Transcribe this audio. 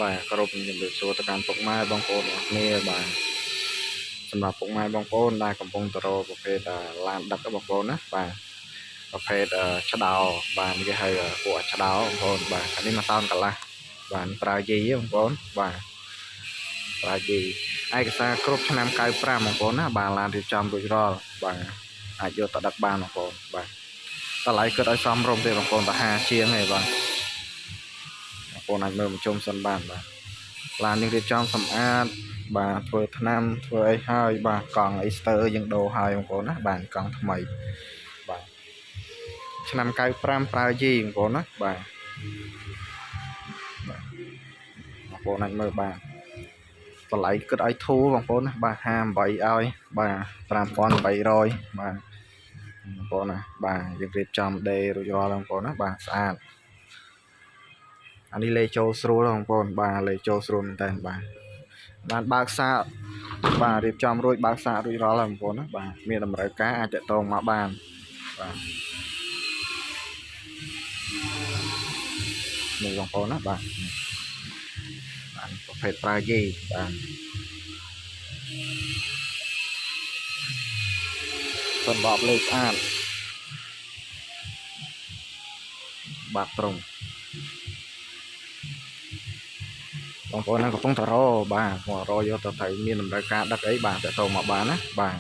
បាទគោរពជំរាបសួរទៅកាន់ពុកម៉ែបងប្អូនទាំងអស់គ្នាបាទសម្រាប់ពុកម៉ែបងប្អូនដែលកំពុងទៅរកប្រភេទឡានដឹកបងប្អូនណាបាទប្រភេទឆ្ដោបាទនេះគេហៅពួកឆ្ដោបងប្អូនបាទអានេះ1តោនកន្លះបាទប្រើយីបងប្អូនបាទប្រើយីឯកសារគ្រប់ឆ្នាំ95បងប្អូនណាបាទឡានរៀបចំរួចរាល់បាទអាចយកទៅដឹកបានបងប្អូនបាទតម្លៃគិតឲ្យសមរម្យទេបងប្អូនតែ50ជាងឯងបាទបងប្អូនអាចមើលបញ្ជុំសិនបានបាទឡាននេះរៀបចំសម្អាតបាទធ្វើថ្នាំធ្វើអីហើយបាទកង់អីស្ទើយើងដូរហើយបងប្អូនណាបាទកង់ថ្មីបាទឆ្នាំ95ប្រើយីបងប្អូនណាបាទបាទបងប្អូនអាចមើលបានតម្លៃគិតឲ្យធូរបងប្អូនណាបាទ58ឲ្យបាទ5800បាទបងប្អូនណាបាទយើងរៀបចំដេរួចរាល់បងប្អូនណាបាទស្អាតអានេះលេចូលស្រួលបងប្អូនបាទលេចូលស្រួលមែនតើបាទបានបើកសាកបាទរៀបចំរួចបើកសាករួចរាល់ហើយបងប្អូនណាបាទមានតម្រូវការអាចតាក់ទងមកបានបាទនេះបងប្អូនណាបាទបាទប្រភេទប្រើយីបាទសិនបបលេខស្អាតបាទត្រង់បងប្អូនហ្នឹងកំពុងតែរបាទកំពុងរយកទៅត្រូវមានតម្រូវការដឹកអីបាទតាក់ទងមកបានណាបាទ